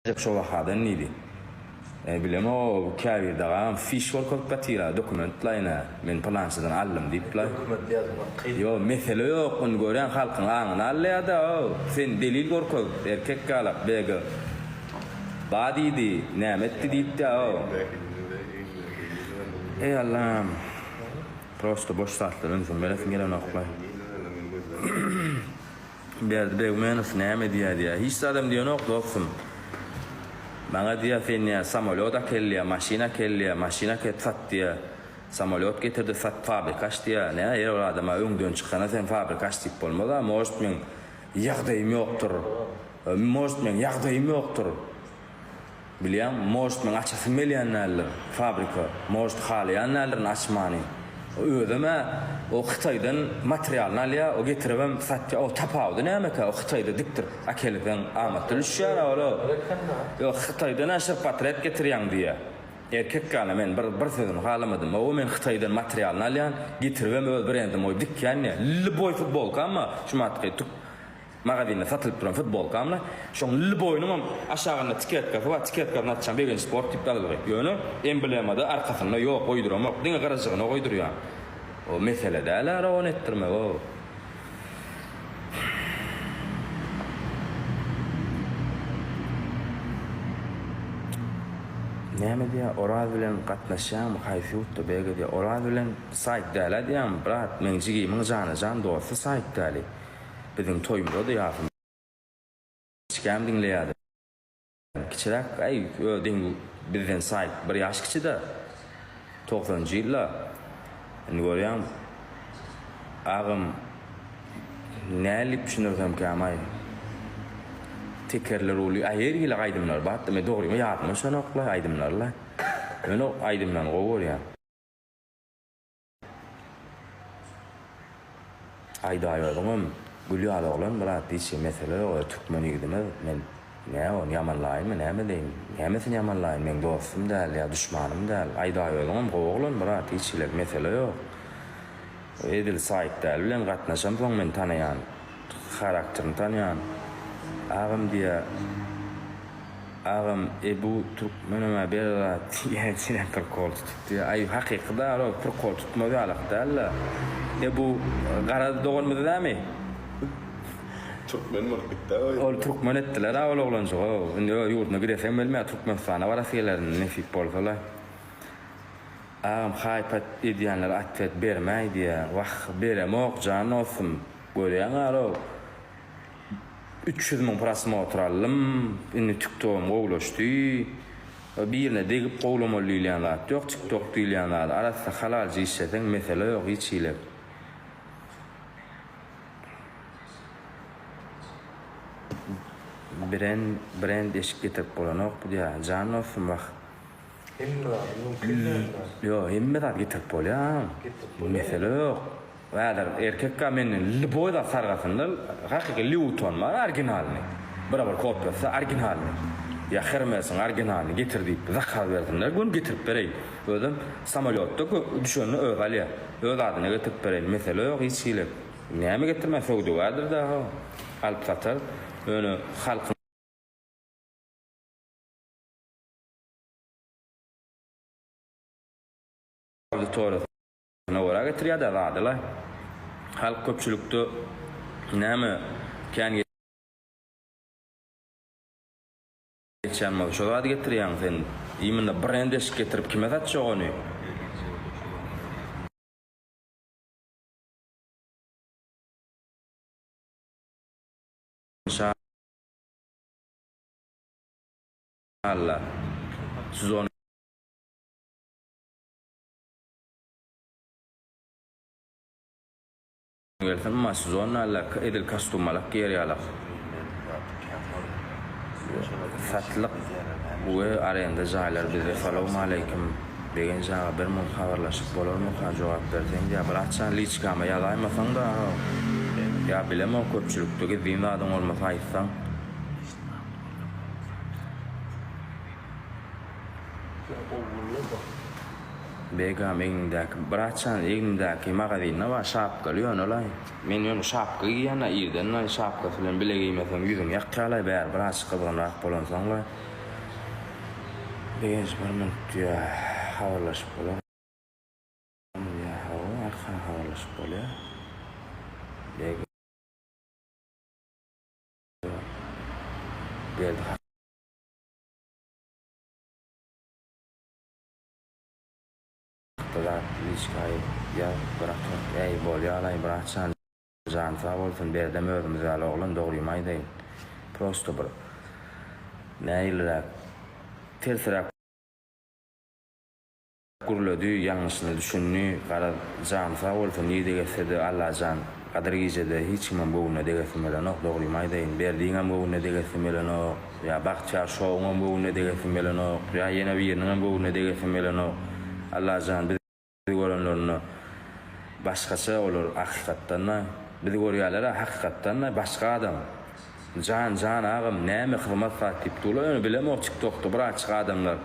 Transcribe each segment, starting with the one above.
Şo bahadan diýdi. E, bilemok, käbir dagam fiş görkezip gatyr-a, dokument-laýyn-a, men pylançydan aldym diýip-laý. Dokument ýazmak kyn. Ýok, mesele ýok, ony görýän halkyň aňyny alýa-da, sen delil görkez, erkek ýalak, BG. Ba diýdi, näme etdi diýipdi-ä. Eý Allam. Prosto boş zatlara ünsüm beresim gelenok-laý. Berdi Begmenow näme diýýär diýýär. Hiç zadam diýenok dostum. Maňa diýýär sen diýýär samolýot akel diýýär, maşyn akel diýýär, maşyn akelip sat diýýär. Samolýot getirdi sat fabrika aç diýýär. Nä her bir adama öňden çykana sen fabrika aç diýip bolmaz-a. Может meň ýagdaýym ýokdur. Может meň ýagdaýym ýokdur. Bilýäň, может meň açasym gelýän däldir, fabrika, может halaýan däldirin açmany. Özem-ä o Hytaýdan materialyny alýar, o getiribem satýar. O tapawudy nämekä, o Hytaýda dikdirip äkelseň amatly düşýär-ä ol-a. Ýok, Hytaýdan-a şirpotret getirýäň diýýär. Erkek ýaly men bir bir sözüni halamadym. Hawa men Hytaýdan materialyny alýan, getiribem öz brendimi goýup dikýän diýýär. Lýuboý futbolkam bar, şu matky türk Magazinde satylyp duran futbolkamla, şoň lýuboýynyňam aşagynda tiketkasy bar, tiketkasyny açsaň Begenç sport diýip ýazylgy. Ýöne emblemada arkasynda ýok, goýduramok, diňe gyrajygyna goýdurýan. O mesele däl-ä ony etdirmek o. Näme diýýär, Oraz bilen gatnaşýaňmy, haýsy ýurtda BG diýýär. Oraz bilen saýt däl-ä diýýäňmi, brat, meň jigimiň jana-jan dosty saýt däli. Biziň toýumyzada ýasym içgäm diňleýärdi. Kiçiräk äý öz deň bizden saýt bir ýaş kiçi-dä. Togsanynjy ýylda. Indi görýäň agam nädip düşündirsemkäm-aý. Tekerler uly aý her hili aýdymlar bardy. Men dogrymy ýadyma düşenok-laý aýdymlar-laý. Ýöne aýdymlaryny gowy görýän. Aýdaýozyňam gül ýaly oglan brat hiç mesele ýok öz türkmen ýigidimiz men nä ony ýamanlaýynmy näme edeýin nämesini ýamanlaýyn meň dostum däl ýa duşmanym däl aýdaýozyňam gowy oglan brat hiç hili mesele ýok edil saýt däl bilen gatnaşamsoň men tanaýan harakterini tanaýan agam diýä Agam Ebu Türkmenemä ber zat diýýän içinden prikol tutup diýýär. Aý hakyky dal ol prikol tutmaz ýalak däl-de. Ebu Gara doganymyz dämi? Türkmen bolup gitdä ol. Ol türkmen etdiler-ä ol oglanjygy. Indi öz ýurduna gidesem gelmeýär Türkmenistana barasy geler indi nesip bolsa-la. Agam haýpat edýänlere otwet bermäý diýýär. Wah beremok jan dostum. Görýäň-ä 300 müň prosmotr aldym. Indi tiktogym gowulaşdy. Birine degip gowlamaly diýilýän zat ýok. Tiktok diýilýän zady arassa halalja işleseň mesele ýok hiç hili. Brend brend eşik getirip bolanok bu diýýär. Jan dostum wah. Hemme zady mümkin dälmi? Ýok hemme zat getirip bolýar. Mesele ýok. Häzir erkekka menden lýuboý zat sargasynda hakyky Louis bar originalyny. Bire bir kopiýasy originalyny. Ýa Hermesiň originalyny getir diýip zakaz bersinler göni getirip bereýin. Özem samolýotda düşende özi alýar. Öz adyna getirip bereýin. Mesele ýok hiç hili. Näme getirmän söwdagärdir-dä alyp satar. Ýöne halkyň. Auditoriýasyna görä getirýär-dä zady-la. Halk köpçülikde näme kän geçýän bolsa şo zady getirýäň sen. Imенно brend eşik getirip kime satjak ony? Inşallah. Sezon gelsin ma sezon alla edil kostumalak giýer ýalak. Satlyk we arenda jaýlar bizde salowmaleýkim Begenç aga bir mugt habarlaşyp bolarmyka jogap berseň diýä bratjan liçkama ýazaýmasaňda ýa bilemok köpçülikde gizlin zadyň bolmasa aýtsaň. Begam egniňdäki bratjan egnimdäki magazinde bar şapkaly ýöne laý. Men ýöne şapka giýýän-ä irden laý şapkasy bilen bile geýmesem ýüzüňi ýakýa laý bäri birazjyk gyzgynrak bolansoň laý. Begenç bir minut diýýär, habarlaşyp bolarmy diýýär. Hawa, arkaýyn habarlaşyp bolýar. Beg. Berdi hakda zat liçka ýaz bratok äý bolýalaý bratjan jany sag bolsun Berdem özümiz ýaly oglan dogrymy aýdaýyn prosto bir nähiliräk tersiräk Gürledi, ýalňyşyna düşündi. Garaz, jany sag bolsun, nirde gezse-de, Allajan, Gadyr gijede hiç kimem göwnüne degesim gelenok, dogrymy aýdaýyn. Berdiňem göwnüne degesim gelenok, ýa Bagtyýar şowuňam göwnüne degesim gelenok, ýa ýene biriniňem göwnüne degesim gelenok. Allajan, bizi görenlerinde başgaça olar hakykatdan-da, bizi görýärler-ä hakykatdan-da başga adam. Jan, jan agam, näme hyzmat zat diýip durlar, ýöne bilemok tiktokda bir açyk adamlar.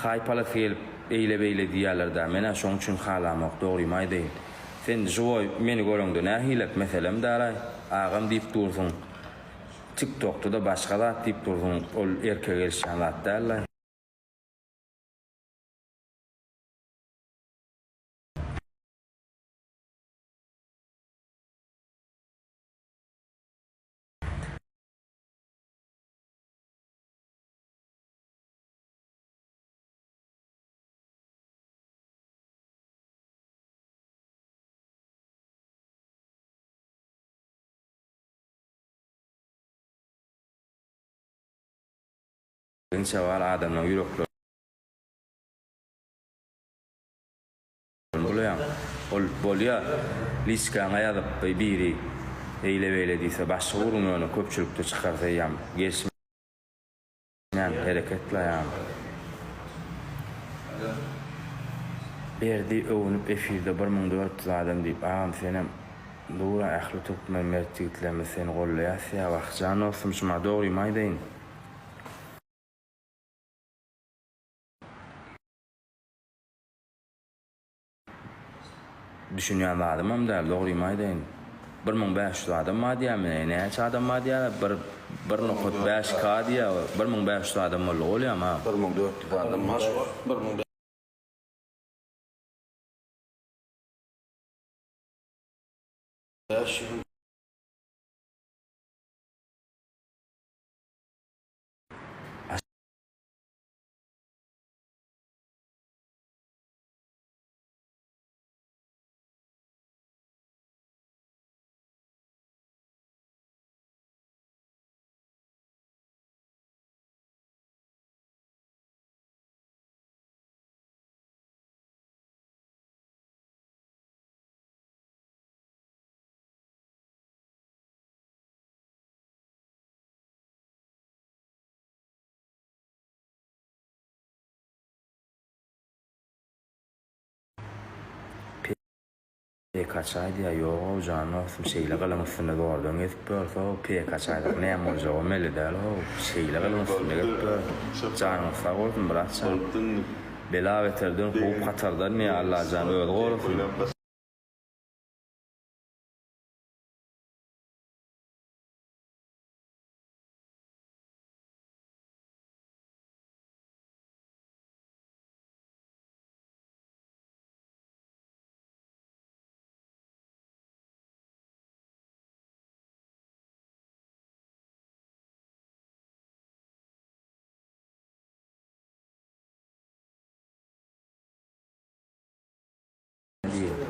Haýpalasy gelip eýle beýle diýýäler-dä, men-ä şoň üçin halamok, dogrymy aýdaýyn. Sen živoý meni göreňde nähilek meselem däl-aý, agam diýip dursuň. Tik tokda-da başga zat diýip dursuň, ol erkege gelişýän zat däl-laý. Inçe bar adamlaň ýüreklerini bulaýaň. Ol bolýa liçkaňa ýazyp biri eýle beýle diýse başga gürrüň ýöne köpçülikde çykarsa eýýäm gelşmez. Näme hereket laýam. Berdi öwünip efirde 1400 adam diýip agam senem dura ähli türkmen mert ýigitlerimiz seni gollaýas ýa wah jan dostum şuma dogrymy aýdaýyn. Düşünýän zadymam däl, dogrymy aýdaýyn. 1500 adam bar diýýärmi, näçe adam bar diýýärler, bir bir nokat bäş K diýýär, 1500 adam boldy bolýamy a? 1400 adam bar şu wagt, 1500. PK-çaý diýýär, ýog-ow, jan dostum, şeýle gylyň üstünde zordan gezip ýörse-ow, PK-çaýda näme boljagam belli däl-ow, şeýle gylyň üstünde gezip ýör. Janyňyz sag bolsun, brat jan. Bela-beterden, howp-hatardan diýýär, Allajan özi gorasyn. Diýýär.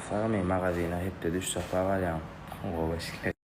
Sagmy, magazyna hepdede üç sapar barýaň. Gowy eşikler.